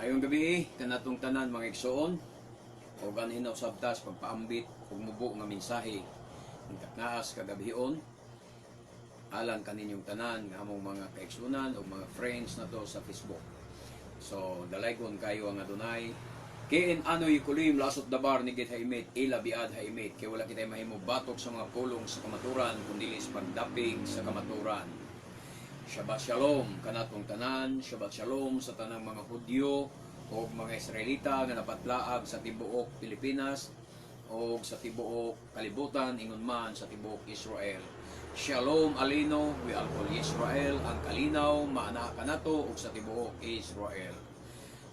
Maayong gabii kanatong tanan, mga igsoon, ug anhin na usab ta sa pagpaambit ug mubo nga mensahe ang katnaas kagabhion alang kaninyong tanan nga among mga kaigsunan ug mga friends nato sa Facebook. So dalaygon kayo ang Adonai. Kiin anoy kulim lasot dabar ni git haimit ila biad haimit, kay wala kitay mahimo batok sa mga pulong sa kamaturan kun dili sa pagdapig sa kamaturan. Shabbat Shalom kanatong tanan, Shabbat Shalom sa tanang mga Hudyo o mga Israelita nga napatlaag sa tibuok Pilipinas o sa tibuok kalibutan, ingon man sa tibuok Israel. Shalom aleinu we al kol Israel, ang kalinaw maanaa kanato ug sa tibuok Israel.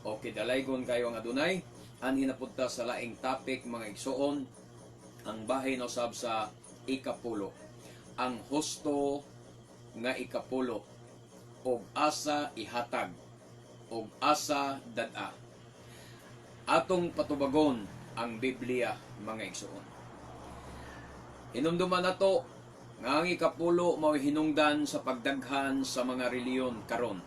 Okay, dalaygon kayo ang Adonai. Anhi na pud ta sa laing topic, mga igsoon, ang bahin usab sa ikapulo. Ang husto nga ikapulo og asa ihatag og asa dad-a. Atong patubagon ang Biblia, mga igsoon. Hinumduman nato nga ang ikapulo mao'y hinungdan sa pagdaghan sa mga reliyon karon.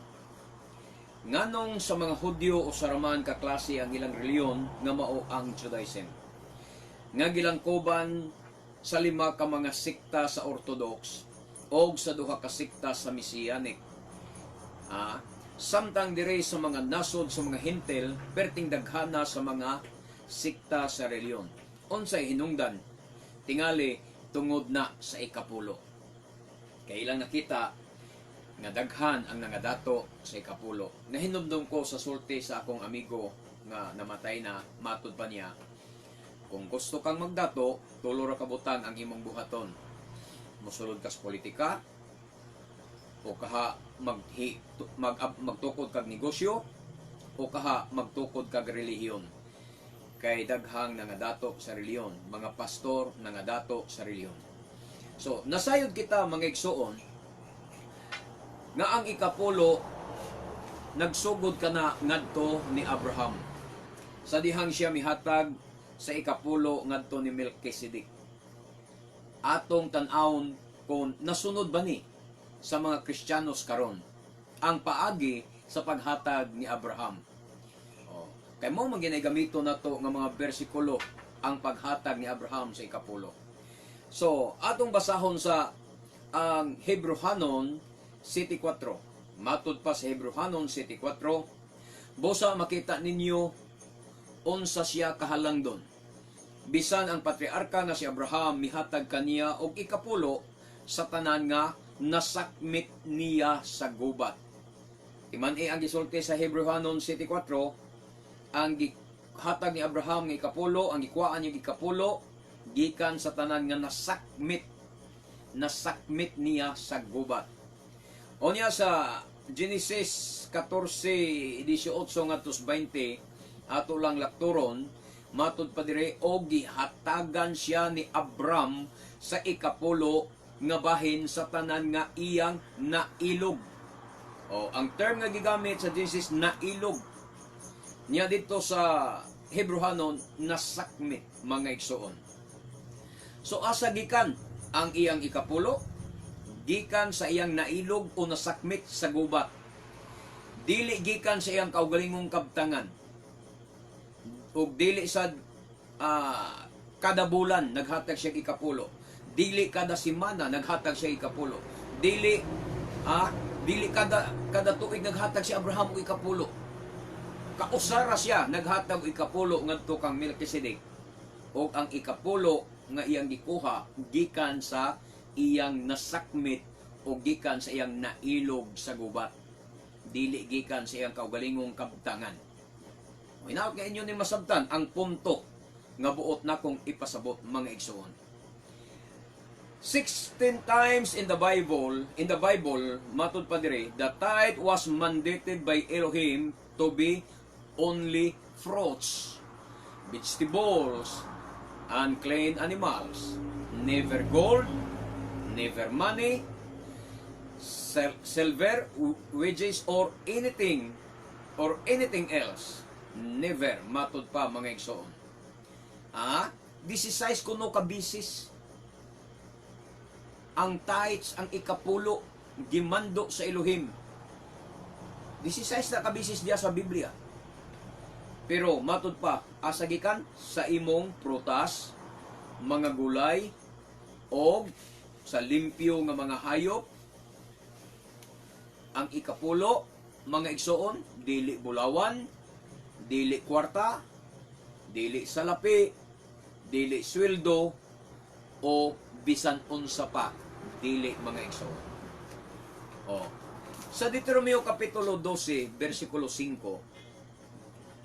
Nganong sa mga Hudyo usa ra man ka klase ang ilang reliyon nga mao ang Judaism, nga gilangkoban sa lima ka mga sekta sa Orthodox o sa duha ka sekta sa Messianic. Samtang dire sa mga nasod sa mga Hentil, perting daghana sa mga sekta sa reliyon. Unsay hinungdan? Tingali tungod na sa ikapulo. Kay ilang nakita nga daghan ang nangadato sa ikapulo. Nahinumdum ko sa sulti sa akong amigo nga namatay na, matud pa niya, "Kung gusto kang magdato, tulo ra ka butang ang imong buhaton. Mosulod ka sa politika, o kaha magtukod kag negosyo, o kaha magtukod kag relihiyon." Kay daghang nangadato sa relihiyon, mga pastor nangadato sa relihiyon. So, nasayod kita, mga igsoon, nga ang ikapulo nagsugod kana ngadto ni Abraham sa dihang siya mihatag sa ikapulo ngadto ni Melchizedek. Atong tan-awon kung nasunod ba ni sa mga Kristiyanos karon ang paagi sa paghatag ni Abraham. Oh, kay mao man ginay gamito nato nga mga bersikulo, ang paghatag ni Abraham sa ikapulo. So, atong basahon sa ang Hebreohanon 7:4. Matud pa sa Hebreohanon 7:4, "Busa makita ninyo unsa siya kahalangdon. Bisan ang patriarka nga si Abraham mihatag kaniya og ikapulo sa tanan nga nasakmit niya sa gubat." Timan-i ang gisulti sa Hebreohanon 7:4, ang gihatag ni Abraham nga ikapulo, ang gikuhaan niya ikapulo gikan sa tanan nga nasakmit niya sa gubat. O niya sa Genesis 14:18 ngadto 20, ato lang lakturon, matud pa dire, "Og gihatagan siya ni Abram sa ikapulo nga bahin sa tanan nga iyang nailog." O, ang term nga gigamit sa Genesis, nailog. Niya dito sa Hebreohanon, nasakmit, mga igsoon. So asa gikan ang iyang ikapulo? Gikan sa iyang nailog o nasakmit sa gubat. Dili gikan sa iyang kaugalingong kabtangan. Ug dili sa kada bulan naghatag siya ikapulo. Dili kada semana naghatag siya ikapulo. Dili kada kada tuig naghatag si Abraham og ikapulo. Kausa ra siya naghatag og ikapulo ngadto kang Melchizedek. Og ang ikapulo nga iyang gikuha gikan sa iyang nasakmit o gikan sa iyang nailog sa gubat. Dili gikan sa iyang kaugalingong kabtangan. O hinaot nga inyo ning masabtan ang punto nga buot na kong ipasabot, mga igsoon. 16 times in the Bible, matud pa dire, the tithe was mandated by Elohim to be only fruits, vegetables, and clean animals. Never gold, never money, silver, wages, or anything else. Never, matud pa, mga igsoon. 16 kuno ka bisis ang tithes, ang ikapulo, gimando sa Elohim. 16 na kabisis diya sa Biblia. Pero matud pa, asa gikan? Sa imong prutas, mga gulay, og sa limpyo nga mga hayop. Ang ikapulo, mga igsoon, dili bulawan, dili kwarta, dili salapi, dili sweldo, o bisan unsa pa, dili, mga igsoon. Oh. Sa Deuteronomio kapitulo 12, versikulo 5,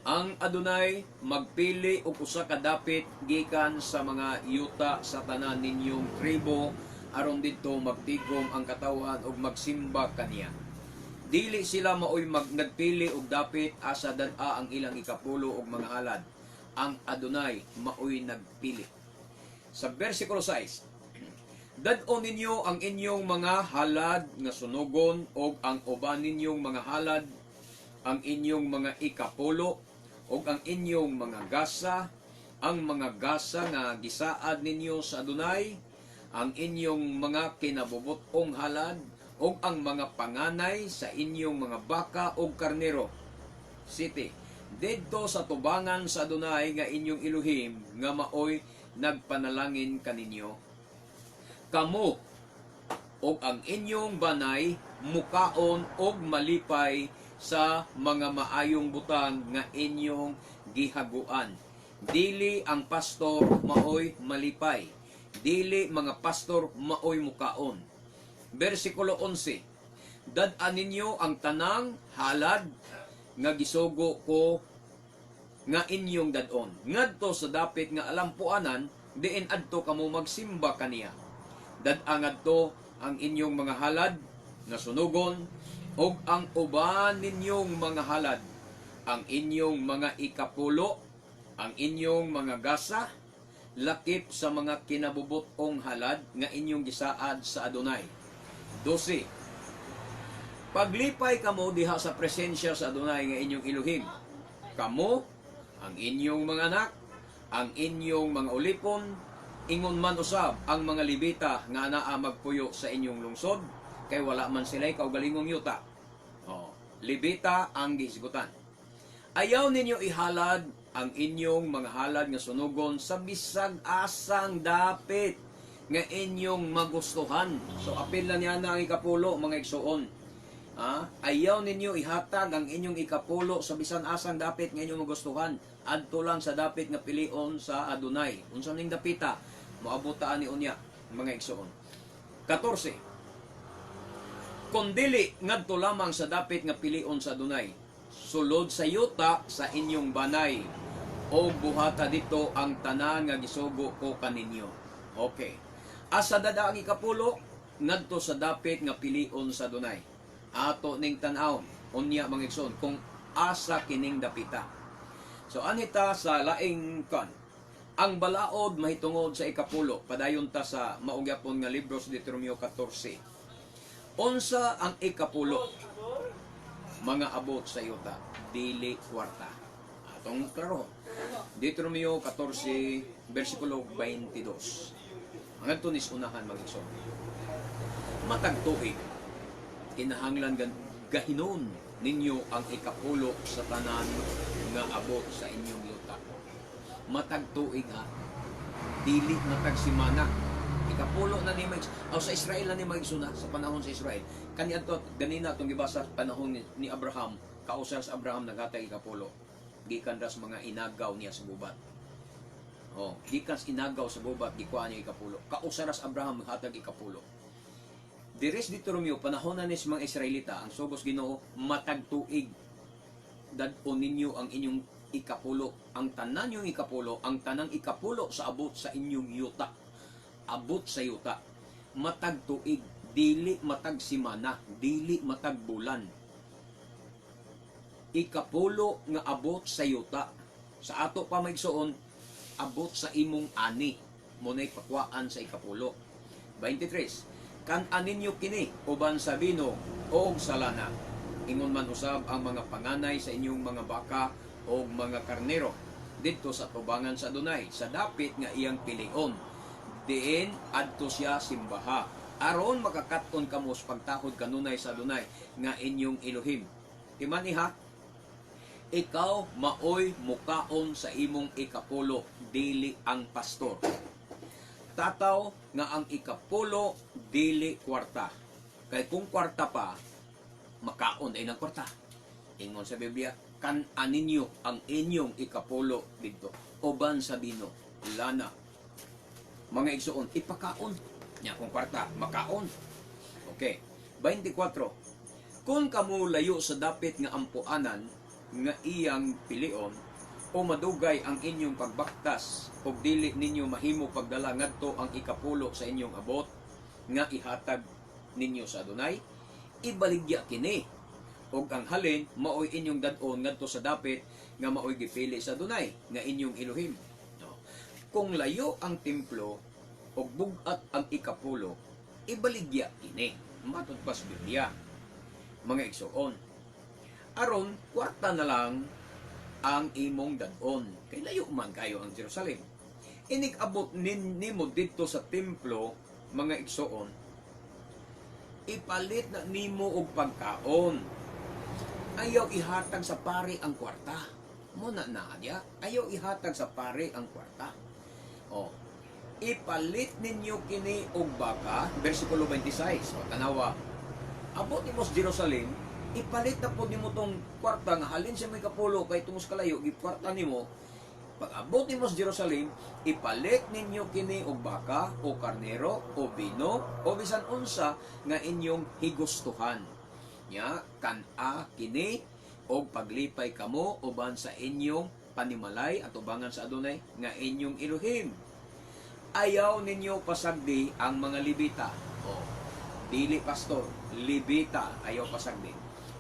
ang Adunay magpili og usa ka dapit gikan sa mga yuta sa tanan ninyong tribo aron didto magtigom ang katawhan ug magsimba kaniya. Dili sila maoy nagpili og dapit asa dad-a ang ilang ikapulo og mga halad. Ang Adunay maoy nagpili. Sa versikulo 6, Dad-on ninyo ang inyong mga halad nga sunugon og ang uban ninyong mga halad, ang inyong mga ikapulo og ang inyong mga gasa, ang mga gasa nga gisaad ninyo sa Adunay, ang inyong mga kinabubut-ong halad ug ang mga panganay sa inyong mga baka ug karnero. 7. Didto sa tubangan sa Adunay nga inyong Elohim nga maoy nagpanalangin kaninyo. Kamo ug ang inyong banay mukaon og malipay sa mga maayong butang nga inyong gihaguan. Dili ang pastor maoy malipay. Dili mga pastor maoy mukaon. Versikulo 11. Dad-an ninyo ang tanang halad nga gisugo ko nga inyong dad-on ngadto sa dapit nga alampuanan diin adto kamo magsimba kaniya. Dad-a ngadto ang inyong mga halad nga sunugon ug ang uban ninyong mga halad, ang inyong mga ikapulo, ang inyong mga gasa, lakip sa mga kinabubut-ong halad nga inyong gisaad sa Adunay. 12. Paglipay kamo diha sa presensya sa Adunay nga inyong Elohim. Kamo, ang inyong mga anak, ang inyong mga ulipon, ingon man usab ang mga Levita nga anaa magpuyo sa inyong lungsod, kay wala man sila'y kaugalingong yuta. Oh, Levita ang gihisgutan. Ayaw ninyo ihalad ang inyong mga halad nga sunugon sa bisag asang dapit nga inyong magustuhan. So apil na niya na ang ikapulo, mga igsuon. Ah, ayaw ninyo ihatag ang inyong ikapulo sa bisan asang dapit nga inyong magustuhan. Adto lang sa dapit nga pilion sa Adunay. Unsa ning dapita? Moabot ta ani unya, mga igsuon. 14. Kon dili ngadto lamang sa dapit nga pilion sa Adunay, sulod sa yuta sa inyong banay, o buhata dito ang tanan nga gisugo ko kaninyo. Okay. Asa dad-a ang ikapulo? Ngadto sa dapit nga pilion sa Adunay. Ato ning tan-awon unya, mga igsoon, kung asa kining dapita. So anita sa laing kan. Ang balaod mahitungod sa ikapulo. Padayon ta sa mao gyapon nga libro sa Deuteronomio 14. Unsa ang ikapulo? Mga abot sa yuta, dili kwarta. Atong klaro. Deuteronomio 14 versikulo 22. Ang adto ni unahan, mga igsoon. Matag tuig kinahanglan gahinon ninyo ang ikapulo sa tanan nga abot sa inyong yuta. Matag tuig ha. Dili matag simana. Ikapulo na ni mga o sa Israel na ni mga igsoon sa panahon sa Israel. Kani adto ganina atong gibasa, panahon ni Abraham, kausar sa Abraham naghatag ikapulo gikan ra sa mga inagaw niya sa gubat. Oh, gikan sa inagaw sa gubat gikuha niya ikapulo. Kausar sa Abraham hatag ikapulo. Diri sa Deuteronomio, panahon na ni sa mga Israelita, ang sugos Ginoo, matag tuig dad-on ninyo ang inyong ikapulo, ang tanan yung ikapulo, ang tanang ikapulo sa abot sa inyong yuta. Abot sa yuta. Matag tuig, dili matag simana, dili matag bulan. Ikapulo nga abot sa yuta. Sa ato pa, mga igsoon, abot sa imong ani. Mao na'y pakuhaan sa ikapulo. 23. Kan-a ninyo kini uban sa bino o sa lana. Ingon man usab ang mga panganay sa inyong mga baka o mga karnero didto sa tubangan sa Adunay sa dapit nga iyang pilion diin adto siya simbaha aron makakat-on kamo sa pagtahod kanunay sa Adunay nga inyong Elohim. Timan iha. Ikaw maoy mukaon sa imong ikapulo, dili ang pastor. Tataw nga ang ikapulo dili kwarta. Kay kung kwarta pa, makaon ay ng kwarta. Ingon sa Biblia, kan-a ninyo ang inyong ikapulo didto. Uban sa bino, lana. Mga igsuon, ipakaon. Nya kung kwarta, makaon. Okay. 24. Kung kamo layo sa dapit nga ampuanan nga iyang pilion o madugay ang inyong pagbaktas ug dili ninyo mahimo pagdala ngadto ang ikapulo sa inyong abot nga ihatag ninyo sa Adunay, ibaligya kini ug ang halin maoy inyong dad-on ngadto sa dapit nga maoy gipili sa Adunay nga inyong Elohim. No. Kung layo ang templo ug bug-at ang ikapulo, ibaligya kini. Matod pa sa Biblia, mga igsuon. Aron kwarta na lang ang imong dad-on. Kay layo man kayo ang Jerusalem. Inig-abot nimo didto sa templo, mga igsuon, ipalit na nimo og pagkaon. Ayaw ihatag sa pare ang kwarta. Mo na na diya. Ayaw ihatag sa pare ang kwarta. Oh. Ipalit ninyo kini og baka, versikulo 26. O, tanawa. Abot nimo sa Jerusalem, ipalit na po nimo tong kwarta nga halin sa may kapulo kay tungos kalayo, gikwarta nimo. Pag abot nimo sa Jerusalem, ipalit ninyo kini og baka o karnero o bino o bisan unsa nga inyong higustuhan. Nya kan-a kini og paglipay kamo uban sa inyong panimalay at ubangan sa Adunay nga inyong Elohim. Ayaw ninyo pasagdi ang mga Libita. O, dili pastor, Libita, ayaw pasagdi.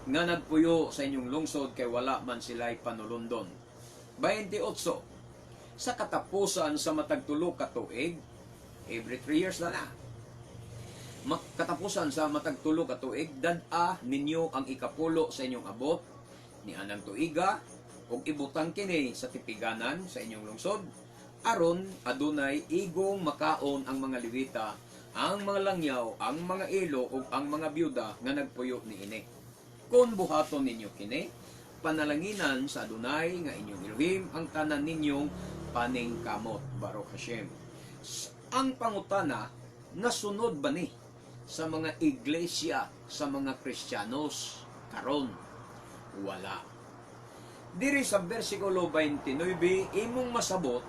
Nga nagpuyo sa inyong lungsod kay wala man sila'y panulundon. 28. Sa katapusan sa matag tulo ka tuig, every 3 years na na. Katapusan sa matag tulo ka tuig, dad-a ninyo ang ikapulo sa inyong abot ni anang tuiga ug ibutang kini sa tipiganan sa inyong lungsod aron adunay igong makaon ang mga Levita, ang mga langyaw, ang mga ilo ug ang mga byuda nga nagpuyo niini. Kung buhaton ninyo kini, panalanginan sa Adunay nga inyong Elohim ang tanan ninyong paningkamot. Baruch Hashem. Ang pangutana, nasunod ba ni sa mga iglesia, sa mga Kristiyanos karon? Wala. Diri sa versikulo 29, imong masabot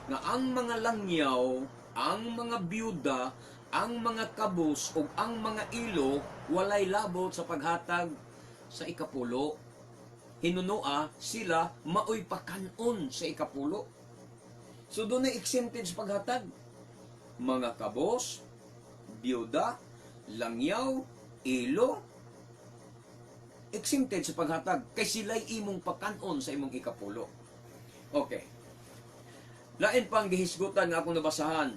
nga ang mga langyaw, ang mga byuda, ang mga kabus ug ang mga ilo walay labot sa paghatag sa ikapulo. Hinunoa sila maoy pakanon sa ikapulo. So doon na exempted sa paghatag. Mga kabos, byuda, langyaw, ilo, exempted sa paghatag kay sila'y imong pakanon sa imong ikapulo. Okay. Lain pang gihisgutan nga akong nabasahan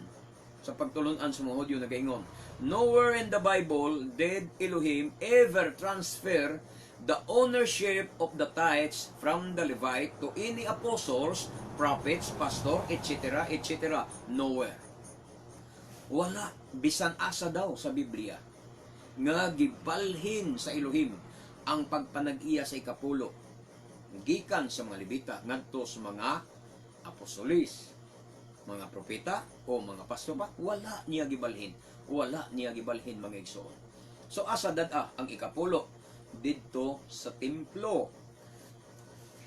sa pagtulunan sa mga Hudyo, nagaingon, "Nowhere in the Bible did Elohim ever transfer the ownership of the tithes from the Levite to any apostles, prophets, pastor, etc., etc. Nowhere." Wala bisan asa daw sa Biblia nga gibalhin sa Elohim ang pagpanag-iya sa ikapulo gikan sa mga Levita ngadto sa mga apostolis, mga propeta o mga pastor pa, wala niya gibalhin. Wala niya gibalhin, mga igsoon. So asa dad-a ang ikapulo? Didto sa templo.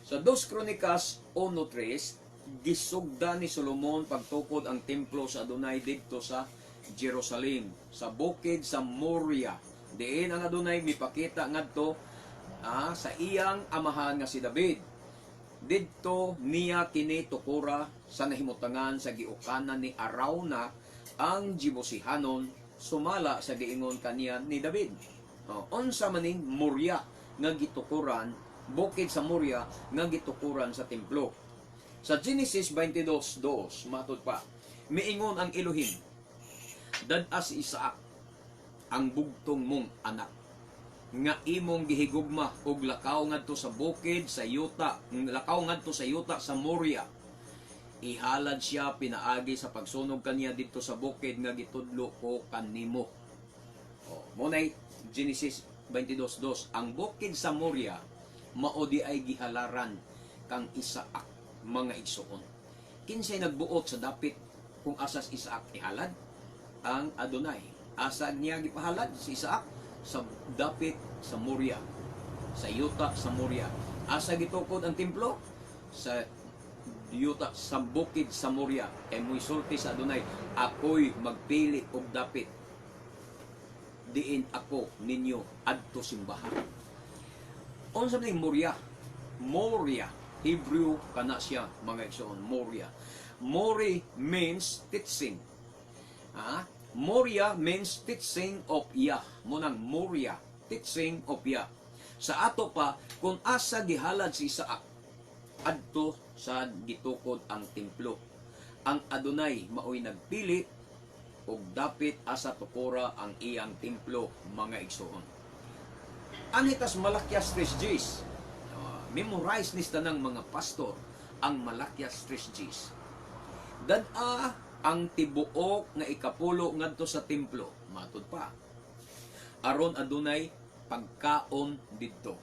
Sa 2 Kronikas 1.3, gisugda ni Solomon pagtukod ang templo sa Adunay didto sa Jerusalem, sa bukid sa Moria. Diin ang Adunay mipakita ngadto sa iyang amahan nga si David. Didto niya kini tukura sa nahimutangan sa giukanan ni Arauna ang Jebusihanon sumala sa giingon kaniya ni David. Oh, unsa maning Moria nga gitukuran, bukid sa Moria nga gitukuran sa templo? Sa Genesis 22:2, matod pa, miingon ang Elohim, "Dad-a si Isaac, ang bugtong mong anak nga imong gihigugma, ug lakaw ngadto sa bukid sa yuta, lakaw ngadto sa yuta sa Moria. Ihalad siya pinaagi sa pagsunog kaniya didto sa bukid nga gitudlo ko kanimo." Oh, mo nay Genesis 22:2. Ang bukid sa Moria Mao diay gihalaran kang Isaac, mga igsuon. Kinsay nagbuot sa dapit kung asas Isaac ihalad? Ang Adonai. Asa niya gipahalad si Isaac? Sa dapit sa Moria. Sa yuta sa Moria. Asa gitukod ang templo? Sa yuta sa bukid sa Moria. Kay moisulti sa Adonai, "Ako'y magpili og dapit diin ako ninyo adto simbahan." Unsa man ning Moria? Moria, Hebrew kana siya, mga igsoon, Moria. Mori means teaching. Ah, Moria means teaching of Yah. Munang Moria, teaching of Yah. Sa ato pa, kung asa gihalad si Isaac, adto sa gitukod ang templo. Ang Adonai maoy nagpili og dapit asa tukora ang iyang templo, mga igsoon. Anhi tas Malakias 3 Gs. Memorize ni tanang mga pastor ang Malakias 3 Gs. Dad-a ang tibuok nga ikapulo ngadto sa templo, matud pa. Aron adunay pagkaon didto.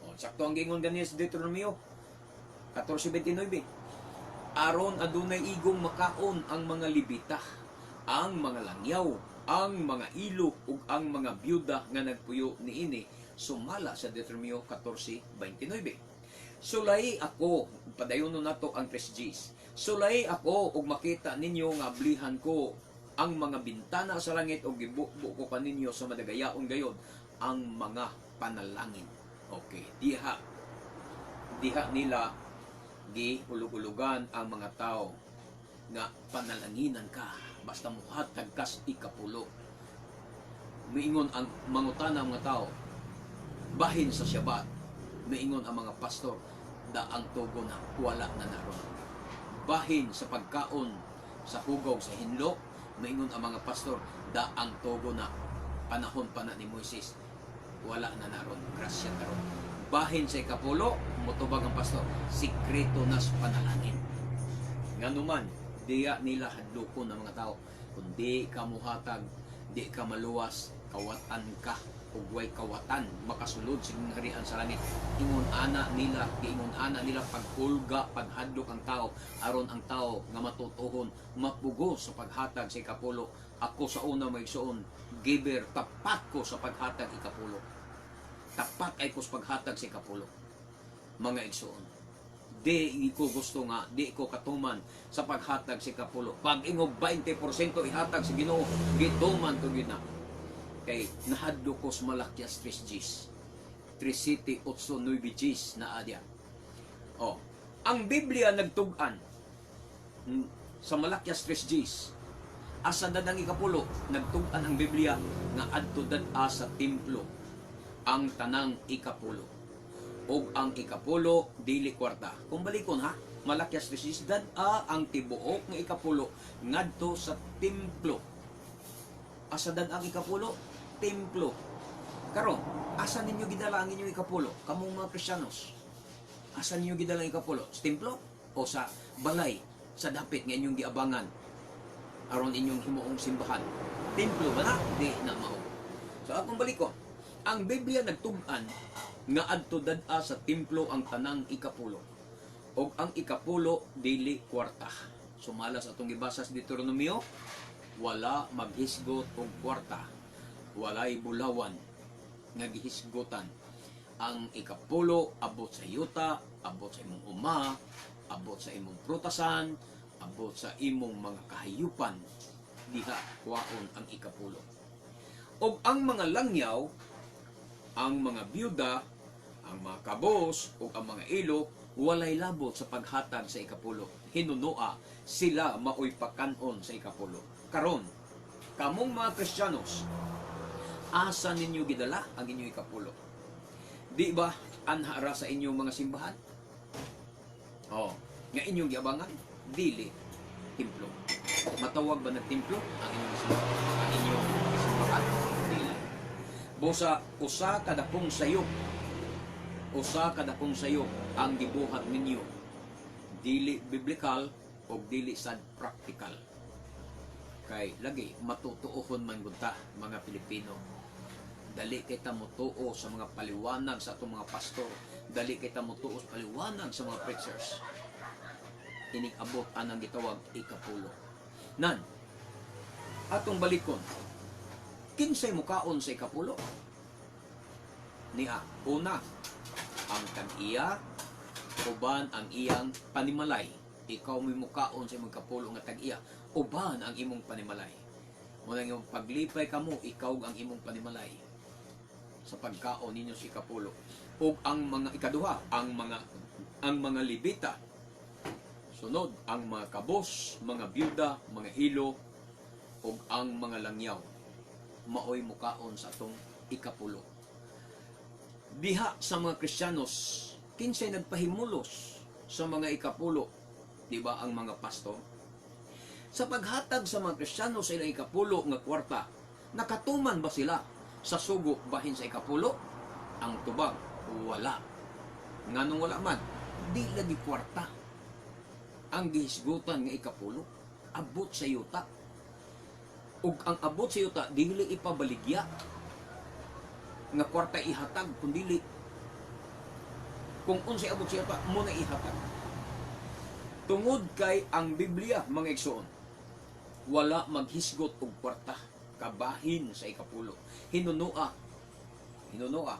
O, sakto ang gingon ganiya sa Deuteronomio 14:29. Aron adunay igong makaon ang mga Lebita, ang mga langyaw, ang mga ilo ug ang mga byuda nga nagpuyo niini, sumala sa Deuteronomio 14:29. Sulay ako, padayonon nato ang 3 Gs. Sulay ako ug makita ninyo nga ablihan ko ang mga bintana sa langit ug gibubo ko kaninyo sa madagayaon gayod ang mga panalangin. Okay, diha diha nila gihulog-hulugan ang mga tao nga panalanginan ka basta muhatag kas ikapulo. Miingon ang mangutana ang mga tao bahin sa Syabat, miingon ang mga pastor, da ang tugo na wala na naron. Bahin sa pagkaon sa hugaw sa hinlo, maingon ang mga pastor, da ang tugo na panahon pa na ni Moises, wala na naron, grasya karon. Bahin sa ikapulo, mutubag ang pastor, sikreto na sa panalangin. Nganuman, diya nila hadlokon ang mga tao. Kung di ka muhatag, di ka maluwas, kawatan ka ug way kawatan makasulod sa gingharian sa langit. Ingon ana nila, giingon ana nila pagkulga, paghadlok ang tao aron ang tao nga matutuhon mapugo sa paghatag sa ikapulo. Ako sa una, mga igsoon, giver, tapat ko sa paghatag ikapulo. Tapat ay ko sa paghatag sa ikapulo, mga igsoon. Di ko gusto nga di ko katuman sa paghatag sa ikapulo. Pag ingog 20% ihatag sa Ginoo, gituman ko gyud na. Kay nahadlok ko sa Malakias 3 Gs. 3 7 8 9 Gs na adya. Oh, ang Biblia nagtug-an sa Malakias 3 Gs. Asa dad ang ikapulo, nagtug-an ang Biblia nga adto dad-a sa templo ang tanang ikapulo. Og ang ikapulo dili kwarta. Kung balikon ha, Malakias 3 Gs, dad-a ang tibuok nga ikapulo ngadto sa templo. Asa dad ang ikapulo? Templo. Karon, asa ninyo gidala ang inyong ikapulo? Kamong mga Kristiyanos. Asa ninyo gidala ang ikapulo? Sa templo o sa balay sa dapit nga inyong giabangan aron inyong himuong simbahan? Templo ba na? Di na mao. So akong balikon, ang Biblia nagtug-an nga adto dad-a sa templo ang tanang ikapulo. Og ang ikapulo dili kwarta. Sumala sa atong gibasa sa Deuteronomio, wala maghisgot og kwarta, walay bulawan nga gihisgotan. Ang ikapulo abot sa yuta, abot sa imong uma, abot sa imong prutasan, abot sa imong mga kahayupan. Diha kuwaon ang ikapulo. Og ang mga langyaw, ang mga byuda, ang mga kabos ug ang mga ilo walay labot sa paghatag sa ikapulo. Hinunoa sila maoy pakanon sa ikapulo. Karon, kamong mga Kristiyanos, asa ninyo gidala ang inyong ikapulo? Di ba anha ra sa inyong mga simbahan? Oh, nga inyong giabangan, dili templo. Matawag ba ng templo ang inyong simbahan? Ang inyong simbahan? Dili. Busa usa ka dakong sayop. Usa ka dakong sayop ang gibuhat ninyo. Dili biblical o dili sad practical. Kay lagi matutuohon man gud ta mga Pilipino. Dali kita motuo sa mga paliwanag sa atong mga pastor. Dali kita motuo sa paliwanag sa mga preachers. Inig abot anang gitawag ikapulo. Nan, atong balikon, kinsay mukaon sa ikapulo? Niya, una, ang tag-iya, uban ang iyang panimalay. Ikaw may mukaon sa imong ikapulo nga tag-iya, uban ang imong panimalay. Muna imong paglipay kamo, ikaw ang imong panimalay sa pagkaon ninyo sa ikapulo. Ug ang mga ikaduha, ang mga Levita. Sunod, ang mga kabos, mga byuda, mga ilo, ug ang mga langyaw. Maoy mukaon sa atong ikapulo. Diha sa mga Kristiyanos, kinsay nagpahimulos sa mga ikapulo? Di ba ang mga pastor? Sa paghatag sa mga Kristiyano sa ilang ikapulo nga kwarta, nakatuman ba sila sa sugo bahin sa ikapulo? Ang tubag, wala. Nganong wala man? Di lagi kwarta ang gihisgutan nga ikapulo, abot sa yuta. Ug ang abot sa yuta dili ipabaligya nga kwarta ihatag, kundili kung unsay abot sa yuta mo na ihatag. Tungod kay ang Biblia, mga igsoon, wala maghisgot og kwarta kabahin sa ikapulo. Hinunua, hinunua,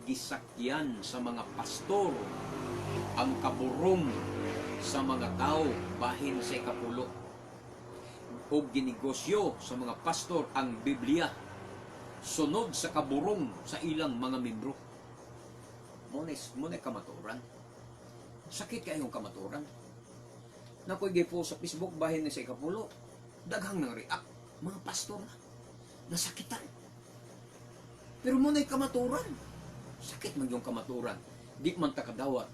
gisakyan sa mga pastor ang kaburong sa mga tao bahin sa ikapulo. O ginegosyo sa mga pastor ang Biblia sunod sa kaburong sa ilang mga membro. Mo na kamaturan. Sakit kayong kamaturan. Nakoy gipo sa Facebook bahin ni sa ikapulo. Daghang nang react mga pastor na. Nasakitan. Pero mo na'y kamaturan. Sakit man yung kamaturan. Di man ta kadawat.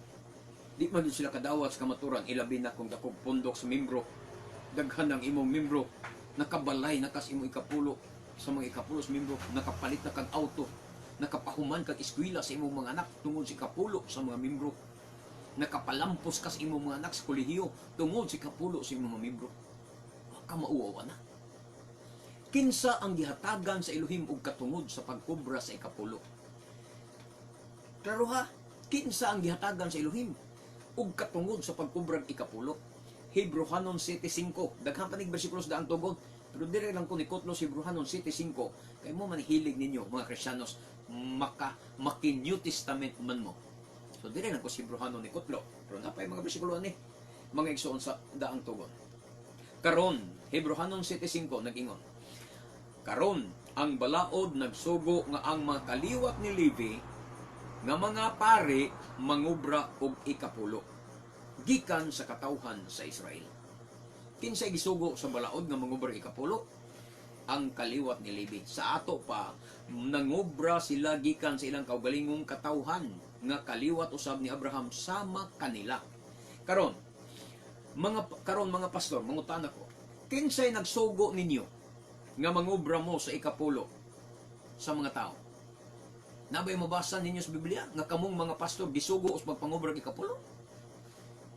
Di man yun sila kadawat sa kamaturan. Ilabi na kung dakog pundok sa membro. Daghan ang imong membro. Nakabalay na kas imong ikapulo sa mga ikapulo sa membro. Nakapalit na kag auto. Nakapahuman kag eskwela sa imong mga anak tungod sa ikapulo sa mga membro. Nakapalampos ka sa imong mga anak sa kolehiyo tungod sa ikapulo sa imong mga membro. Wa ka mauwaw na. Kinsa ang gihatagan sa Elohim og katungod sa pagkobra sa ikapulo? Klaro ha, kinsa ang gihatagan sa Elohim og katungod sa pagkobra og ikapulo? Hebrohanon 7:5. Daghan pa nig bersikulos daang tugon. Pero dire lang ko ni kutlo sa Hebrohanon 7:5 kay mo manhilig ninyo mga Kristiyanos maka maki New Testament man mo. So dire lang ko sa Hebrohanon ni kutlo. Pero napay mga bersikulo ani mga igsoon sa daang tugon. Karon, Hebrohanon 7:5 nag-ingon. Karon, ang balaod nagsugo nga ang mga kaliwat ni Levi nga mga pari mangubra og ikapulo gikan sa katawhan sa Israel. Kinsay gisugo sa balaod nga mangubra og ikapulo? Ang kaliwat ni Levi. Sa ato pa, nangubra sila gikan sa ilang kaugalingong katawhan nga kaliwat usab ni Abraham sama kanila. Karon mga pastor, mangutana ko, kinsay nagsugo ninyo nga mangubra mo sa ikapulo sa mga tao? Nabay mabasa ninyo sa Biblia nga kamong mga pastor gisugo os magpangubra og ikapulo?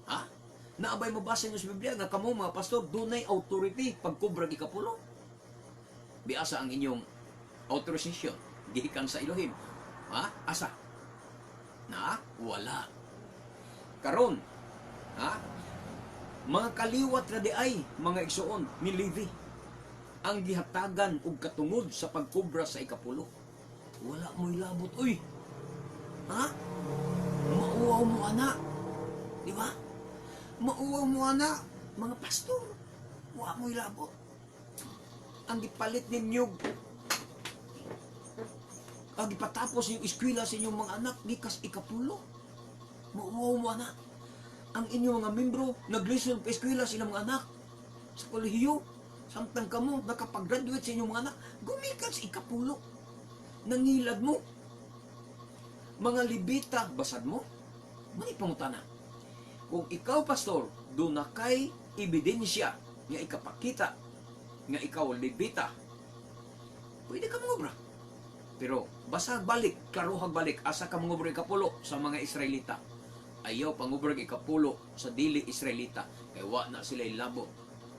Ha? Naabay mabasa ninyo sa Biblia nga kamong mga pastor dunay authority pagkubra og ikapulo? Biasa ang inyong authorization gikan sa Elohim. Ha? Asa? Na? Wala. Karon, ha? Mga kaliwat ra di ay mga igsoon ni Levi ang gihatagan og katungod sa pagkobra sa ikapulo. Wala mo'y labot, uy. Ha? Mauwaw mo, ana. Di ba? Mauwaw mo, ana. Mga pastor, wa mo'y labot. Ang gipalit ninyo, ang gipatapos yung eskwela sa inyong mga anak, gikas ikapulo. Mauwaw mo, ana. Ang inyong mga membro, naglisod pa eskwela sa ilang mga anak sa kolehiyo. Samtang kamo, nakapag-graduate sa inyong mga anak, gumikan sa ikapulo. Nangilad mo. Mga Levita, basad mo. Mani pangutana. Kung ikaw, pastor, doon na kay ebidensya nga ikapakita nga ikaw Levita, pwede ka mangobra. Pero basa balik, klarohag balik, asa ka mangobra ikapulo sa mga Israelita. Ayaw pangobra ikapulo sa dili Israelita kay wa na sila labot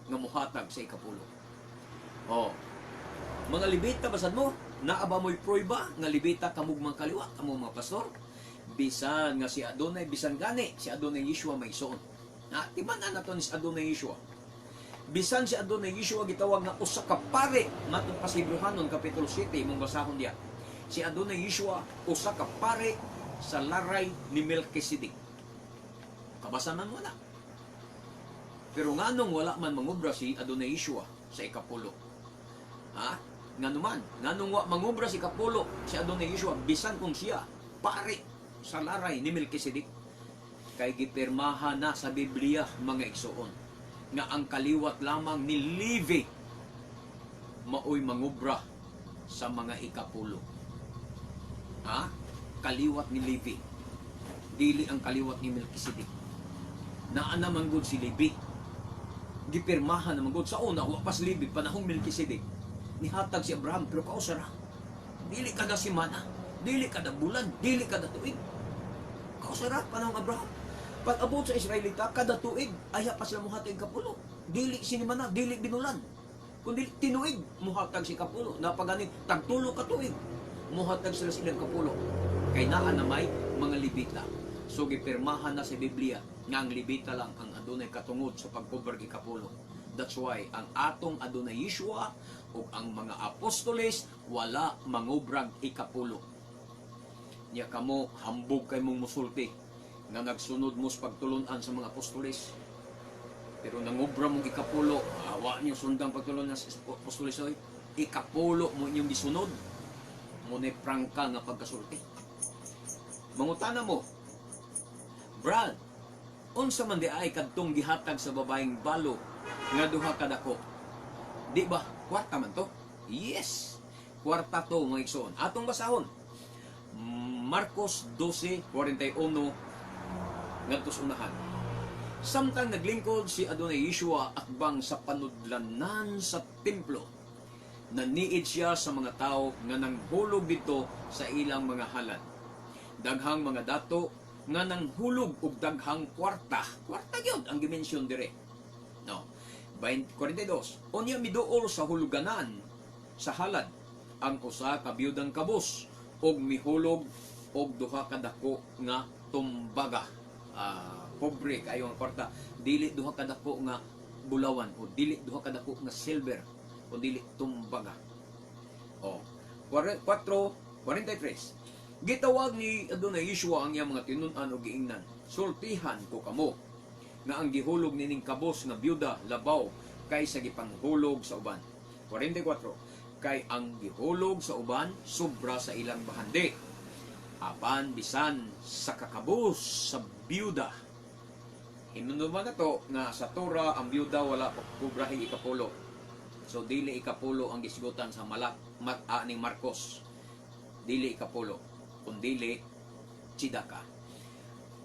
nga muhatag sa ikapulo. Oh. Mga Levita basad mo? Naa ba mo'y prueba nga Levita kamog mga kaliwat, amo mga pastor? Bisan nga si Adonai, bisan gani si Adonai Yeshua may isuon. Na, timan-an nato ni si Adonai Yeshua. Bisan si Adonai Yeshua gitawag nga usa ka pare matod pa sa Hebreohanon kapitulo 7, imong basahon diya. Si Adonai Yeshua usa ka pare sa laray ni Melchizedek. Kabasa man wala. Pero nganong wala man mangubra si Adonai Yeshua sa ikapulo? Ha? Ngano man? Nganong wa mangubra si ikapulo si Adonai Yeshua bisan kung siya pare sa laray ni Melchizedek? Kay gipirmahan na sa Biblia, mga igsoon, nga ang kaliwat lamang ni Levi maoy mangubra sa mga ikapulo. Ha? Kaliwat ni Levi. Dili ang kaliwat ni Melchizedek. Naa naman gud si Levi. Gipirmahan naman gud sa una, wa pa si Levi, panahong Melchizedek. Nihatag si Abraham pero kausa ra. Dili kada semana, dili kada bulan, dili kada tuig. Kausa ra panahong Abraham. Pag abot sa Israelita, kada tuig, ayha pa sila muhatag kapulo. Dili sinimana, dili binulan. Kundi tinuig, muhatag si kapulo. Napagani, tagtulo ka tuig, muhatag sila silang kapulo. Kay naa na may mga Levita. So gipirmahan na sa Biblia nga ang Levita lang ang adunay katungod sa pagkobre ikapulo. That's why ang atong Adonai Yeshua ug ang mga apostoles wala mangubrag ikapulo. Nya kamo hambog kay mong musulti nga nagsunod mo sa pagtulunan sa mga apostoles. Pero nangubra mong ikapulo, awa niyo sundang pagtulunan sa apostoles oy. Ikapulo mo inyong gisunod. Mo ni prangka nga pagkasulti. Mangutana mo, "Brad, unsa man di ay kadtong gihatag sa babaeng balo nga duha ka dako? Di ba kwarta man to?" Yes. Kwarta to, mga igsoon. Atong basahon. Marcos 12:41 ngadto sa unahan. Samtang naglingkod si Adonai Yeshua atbang sa panudlanan sa templo, naniid siya sa mga tao nga nanghulog dito sa ilang mga halad. Daghang mga dato nga nanghulog og daghang kwarta. Kwarta gyud ang gi-mention dire. No. 20, 42. Unya miduol sa huluganan sa halad ang usa ka biyudang kabus og mihulog og duha ka dako nga tumbaga. Ah, pobre kayo ang kwarta. Dili duha ka dako nga bulawan o dili duha ka dako nga silver o dili tumbaga. O 4:43. Gitawag ni Adonai Yeshua ang iyang mga tinun-an og giingnan, "Sultihan ko kamo nga ang gihulog nining kabos nga byuda labaw kaysa gipanghulog sa uban." 44. Kay ang gihulog sa uban sobra sa ilang bahandi. Apan bisan sa kakabos sa byuda. Hinumduman na to nga sa Torah ang byuda wala kubrahi ikapulo. So dili ikapulo ang gisgutan sa malak mat ning Marcos. Dili ikapulo, kundili tsidaka.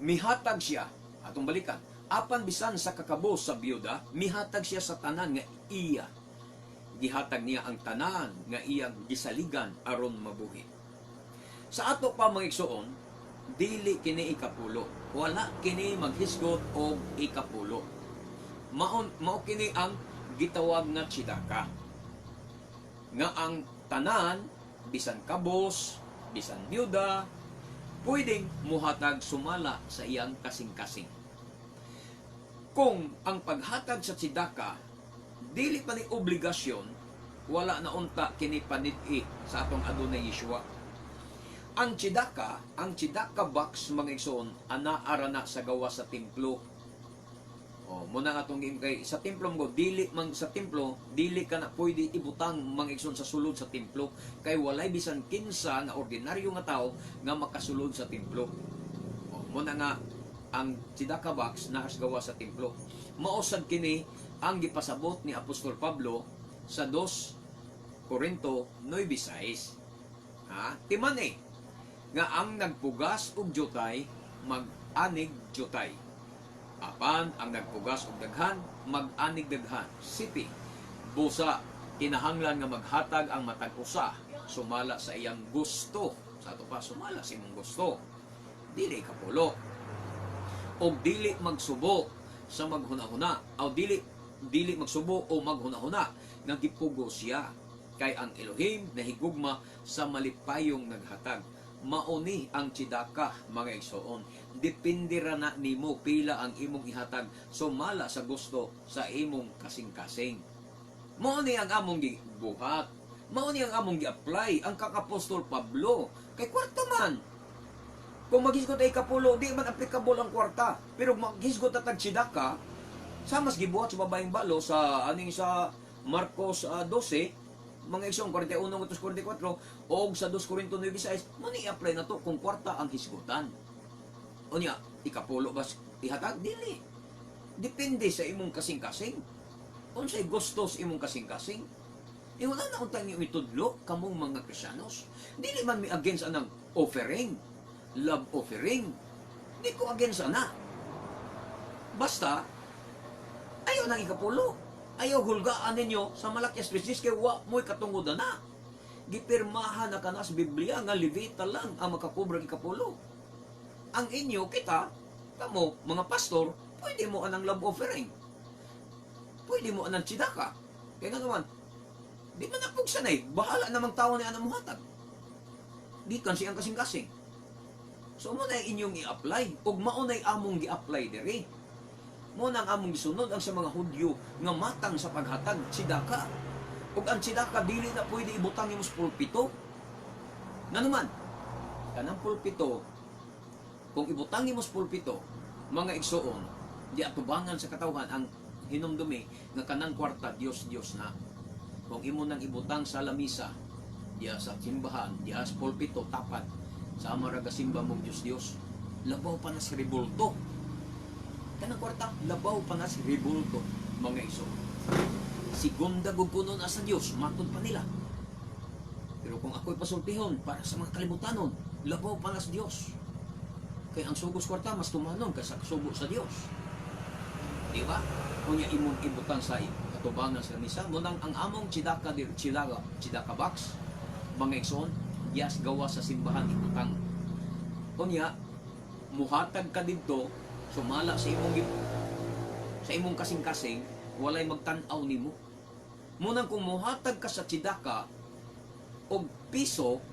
Mihatag siya, atong balikan. Apan bisan sa kakabos sa byuda, mihatag siya sa tanan nga iya. Gihatag niya ang tanan nga iyang gisaligan aron mabuhi. Sa ato pa, mga igsoon, dili kini ikapulo. Wala kini maghisgot og ikapulo. Maon mao kini ang gitawag nga tsidaka. Nga ang tanan, bisan kabos, bisan byuda, pwedeng muhatag sumala sa iyang kasing-kasing. Kung ang paghatag sa tsidaka dili pa ni obligasyon, wala na unta kini panid-i sa atong Adonai Yeshua. Ang tsidaka box, mga igsoon, ana ara na sa gawas sa templo. Oh, muna nga atong game kay sa templo mo dili man sa templo, dili ka na pwede ibutang, mga igsoon, sa sulod sa templo kay walay bisan kinsa nga ordinaryo nga tao nga makasulod sa templo. Oh, muna nga ang tsidaka box naa sa gawas sa templo. Mao sad kini ang gipasabot ni Apostol Pablo sa 2 Corinto 9:6. Ha? Timan eh nga ang nagpugas og jutay mag-anig jutay. Apan ang nagpugas og daghan mag-anig daghan. City. Busa kinahanglan nga maghatag ang matag usa sumala sa iyang gusto. Sa ato pa, sumala sa imong gusto. Dili kapulo. Og dili magsubo sa maghuna-huna o dili dili magsubo o maghuna-huna nga gipugo siya. Kay ang Elohim nahigugma sa malipayong naghatag. Mauni ang tsidaka, mga igsoon. Depende ra na nimo pila ang imong ihatag sumala sa gusto sa imong kasing-kasing. Mao ni ang among gibuhat. Mao ni ang among gi-apply ang kang Apostol Pablo. Kay kwarta man. Kung maghisgot ay kapulo, di man applicable ang kwarta. Pero maghisgot at tsidaka, sa mas gibuhat sa babaeng balo sa aning sa Marcos 12, mga igsoon, 41 ngadto 44 og sa 2 Corinto 9:6, mo ni i-apply na to kung kwarta ang hisgutan. Unya, ikapulo ba ihatag? Dili. Depende sa imong kasing-kasing. Unsay gusto sa imong kasing-kasing. E wala na untang iyong itudlo kamong mga Kristiyanos. Dili man mi against anang offering, love offering. Di ko against ana. Basta, ayaw nang ikapulo. Ayaw hulgaan ninyo sa Malakias 3:10 kay wa mo'y katungod na. Gipirmahan na kana sa Biblia nga Levita lang ang makakobra ikapulo. Ang inyo, kita, kamo, mga pastor, pwede mo anang love offering. Pwede mo anang tsidaka. Kaya nga naman, di man napugsan eh. Bahala namang tao ni anang muhatag. Di kan siyang kasing-kasing. So mo na inyong i-apply. Ug mao na'y among gi-apply diri. Mo na ang among gisunod ang sa mga Hudyo nga matang sa paghatag tsidaka. Ug ang tsidaka dili na pwede ibutang nimo sa pulpito. Nga naman, kanang pulpito, kung ibutang nimo sa pulpito, mga igsuon, di atubangan sa katawhan ang hinumdumi nga kanang kwarta Dios Dios na. Kung imo nang ibutang sa lamisa, diya sa simbahan, diya sa pulpito, tapat, sa ama ra gasimba mo Dios Dios, labaw pa na si rebulto. Kanang kwarta, labaw pa na si rebulto, mga igsoon. Segunda gud kuno na sa Dios, matod pa nila. Pero kung ako'y pasultihon para sa mga kalibutanon, labaw pa na sa Dios. Kaya ang sugos kwarta mas tumanon kaysa sugo sa Dios. Di ba? Unya imong ibutan sa katubangan sa misa, mo nang ang among tsidaka dir tsidaka, tsidaka box, mga igsoon, yas gawa sa simbahan ibutang. Unya muhatag ka didto sumala sa imong kasing-kasing, walay magtan-aw nimo. Munang kung muhatag ka sa tsidaka og piso,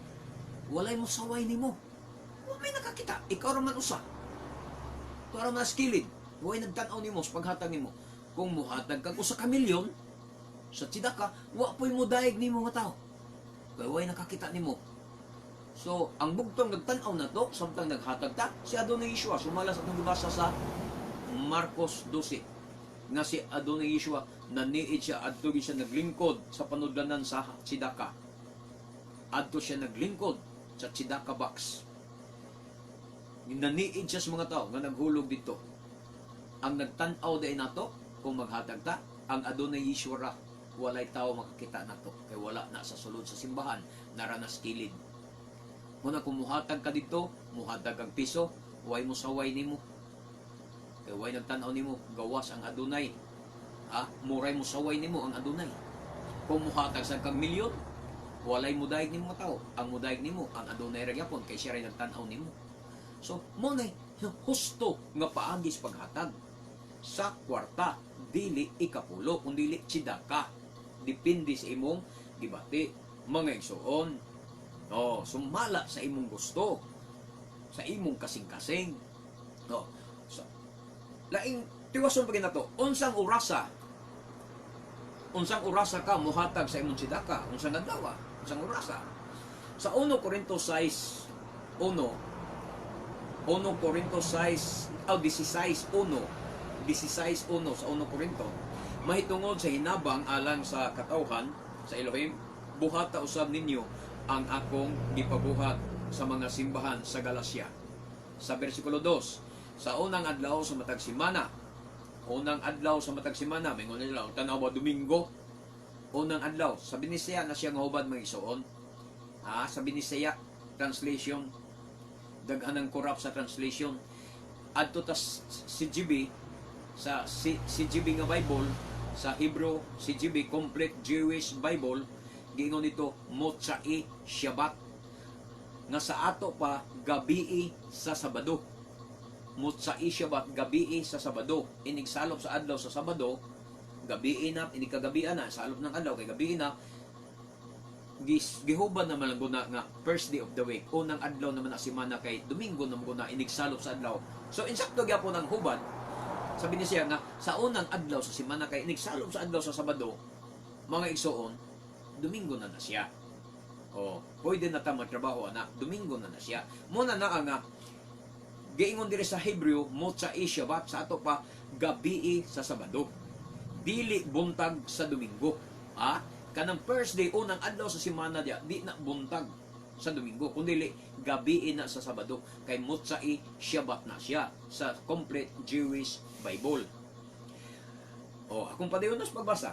walay mo saway nimo. Wa may nakakita, ikaw ra man usa. Ikaw ra man kilid. Walay nagtan-aw nimo sa paghatag nimo. Kung muhatag kag usa ka milyon sa tsidaka, wa po'y mudayeg nimo nga tao. Kay walay nakakita nimo. So, ang bugtong nagtan-aw na to, samtang naghatag ta, si Adonai Yeshua, sumala sa atong gibasa sa Marcos 12, nga si Adonai Yeshua, naniid siya, adto gyud siya naglingkod sa panudlanan sa tsidaka. Adto siya naglingkod sa tsidaka box. Naniid siya sa mga tao nga naghulog dito. Ang nagtan-aw dahil nato, kung maghatag ta, ang Adonai Yeshua ra, walay tao makakita nato kay wala na sa sulod sa simbahan, naranas kilid. Muna kung muhatag ka dito, muhatag kag piso, way mo saway nimo. Kay way nagtan-aw nimo, gawas ang Adonai. Ah, muray mo saway nimo ang Adonai. Kung muhatag sa kag milyon, walay mudayeg nimo nga tao. Ang mudayeg nimo ang Adonai ra gyapon kay siya ray nagtan-aw nimo. So, mo na husto nga paagi sa paghatag sa kwarta, dili ikapulo kung dili tsidaka. Depende sa imong gibati, mga igsoon. Oh, sumala sa imong gusto, sa imong kasing-kasing. Oh, so, laing tiwason pa nato, unsang orasa? Unsang orasa ka muhatag sa imong tsidaka? Unsang adlaw? Unsang orasa? Sa 1 Corinto 6:1, 1 Corinto 6, oh, 16:1, 16:1 sa 1 Corinto, mahitungod sa hinabang alang sa katawhan sa Elohim, buhata usab ninyo ang akong gipabuhat sa mga simbahan sa Galacia. Sa versikulo 2, sa unang adlaw sa matag simana, unang adlaw sa matag simana, mingon nila, tanaw ba Domingo? Unang adlaw, sa Binisaya na siya nga hubad, mga igsoon. Ah, sa Binisaya translation, daghan ang corrupt sa translation. Adto ta CGB, sa CGB nga Bible, sa Hebrew CGB, Complete Jewish Bible, giingon nito Motsai Shabbat nga sa ato pa gabii sa Sabado. Motsai Shabbat, gabii sa Sabado. Inig salop sa adlaw sa Sabado, gabii na, inig kagabian na, salop ng adlaw kay gabii na. Gihuban naman lang guna nga first day of the week, unang adlaw naman na semana, kay Domingo naman guna inigsalop sa adlaw. So insakto gyapon ang hubad sabi niya siya nga sa unang adlaw sa semana, kay inigsalop sa adlaw sa Sabado, mga igsoon, Domingo na na siya. O pwede na ta magtrabaho ana, Domingo na na siya. Muna na nga giingon diri sa Hebreo, Motsai Shabbat, sa ato pa gabii sa Sabado, dili buntag sa Domingo. Ah, kanang first day, unang adlaw sa semana diya, di na buntag sa Domingo, kundi gabii na sa Sabado, kay Motsai Shabbat na siya sa Complete Jewish Bible. O, akong padayon sa pagbasa.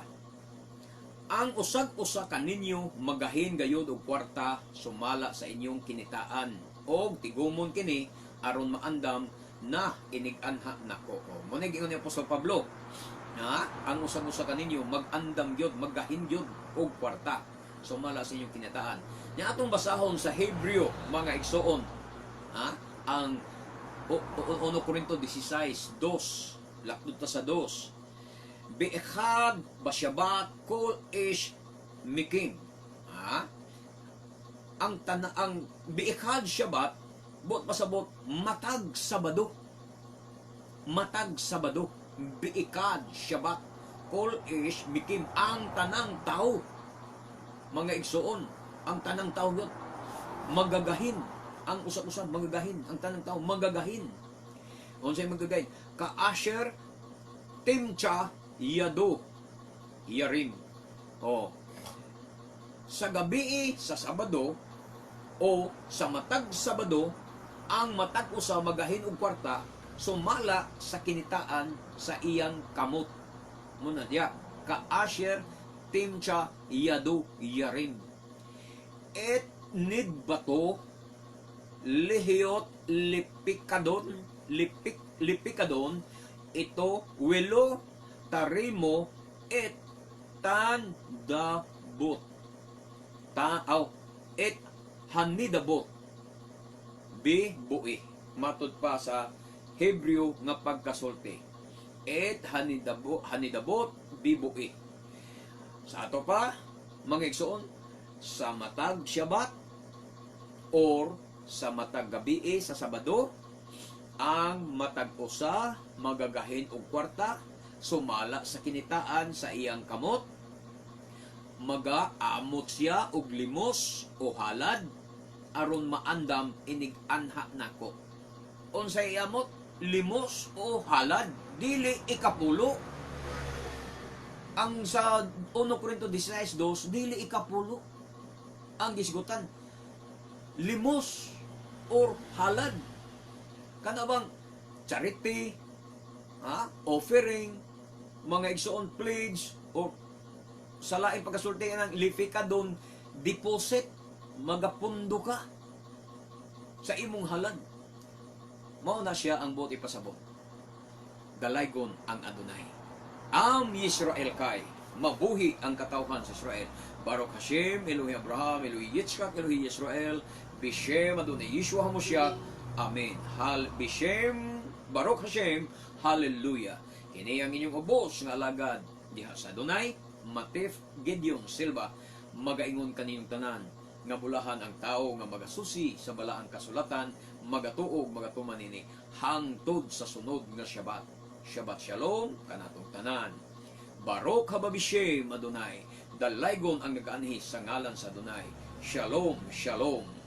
Ang usag-usa kaninyo magahin gayod og kwarta sumala sa inyong kinitaan og tigumon kini aron maandam na inig-anha nako. O, mo na giingon ni Apostol Pablo na ang usag-usa kaninyo mag-andam gyud, magahin gyud og kwarta sumala sa inyong kinitaan. Nya atong basahon sa Hebreo, mga igsoon, ha? Ang 1 Corinto 16:2, lakdot ta sa 2. Beechad bashabat kol ish mikim. Ha? Ang tana ang biikhad Shabbat, buot pasabot matag Sabado. Matag Sabado, biikad Shabbat kol ish mikim, ang tanang tao, mga igsoon, ang tanang tao yun magagahin, ang usap-usap magagahin, ang tanang tao magagahin. Unsay magagahin? Ka asher timcha yado yarim. Oh. Sa gabi sa Sabado o sa matag Sabado, ang matag usa magahin og kwarta sumala sa kinitaan sa iyang kamot. Muna diya ka asher timcha yado yarim. Et nidbato lihiot lipikadon lipikadon ito welo tarimo et tandabot ta aw et hanidabot bi bui. Matud pa sa Hebreo nga pagkasulti, et hanidabot bi bui. Sa ato pa, mga igsoon, sa matag Shabbat or sa matag gabi sa Sabado, ang matag usa magagahin og kwarta sumala sa kinitaan sa iyang kamot, magaamot siya og limos o halad aron maandam inig-anha nako. Unsay iamot? Limos o halad, dili ikapulo. Ang sa 1 Corinto 16:2, dili ikapulo ang gisgutan, limos or halad, kana bang charity, ha, offering, mga igsoon, pledge, or sa laing pagkasulti ng lifikadon, deposit, magapundo ka sa imong halad. Mao na siya ang buot ipasabot. Dalaygon ang Adonai. Am Yisrael kay mabuhi ang katawhan sa Israel. Baruch Hashem, Elohi Abraham, Elohi Yitzchak, Elohi Israel, Bishem Adonai Yeshua HaMashiach. Amen. Hal Bishem Baruch Hashem, Hallelujah. Kini ang inyong ubos nga alagad diha sa Adonai, Matif Gideon Silva, magaingon kaninyong tanan nga bulahan ang tao nga magasusi sa balaang kasulatan, magatuog, magatuman nini hangtod sa sunod nga Shabbat. Shabbat Shalom kanatong tanan. Baruch haba bishem Adonai. Dalaygon ang nagaanhi sa ngalan sa Adonai. Shalom, shalom.